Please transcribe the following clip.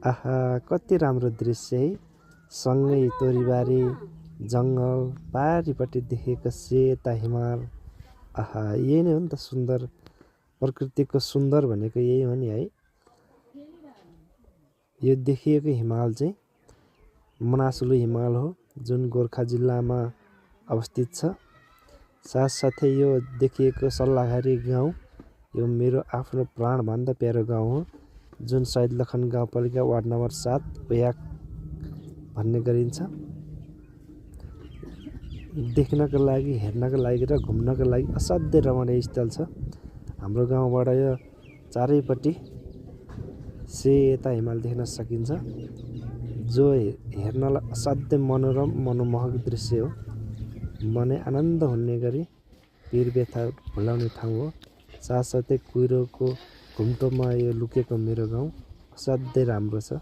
आहा कति राम्रो दृश्य है। सँगै तोरीबारी जङ्गल पारिपट्टि देखेको सेता हिमाल। आहा यही नै हो नि त सुन्दर, प्रकृतिको सुन्दर भनेको यही हो नि है। यो देखिएको हिमाल चाहिँ मनासुलु हिमाल हो, जुन गोर्खा जिल्लामा अवस्थित छ। साथसाथै यो देखिएको सल्लाघारी गाउँ यो मेरो आफ्नो प्राणभन्दा प्यारो गाउँ हो, जुन सहिदलखन गाउँपालिका वार्ड नम्बर 7 ओयाक भन्ने गरिन्छ। देख्नको लागि, हेर्नको लागि र घुम्नको लागि असाध्यै रमणीय स्थल छ। हाम्रो गाउँबाट यो चारैपट्टि सेता हिमाल देख्न सकिन्छ, जो हेर्नलाई असाध्यै मनोरम मनमोहक दृश्य हो। मनै आनन्द हुने गरी पीर व्यथा भुलाउने ठाउँ हो। साथसाथै कुहिरोको घुम्टोमा यो लुकेको मेरो गाउँ असाध्यै राम्रो छ।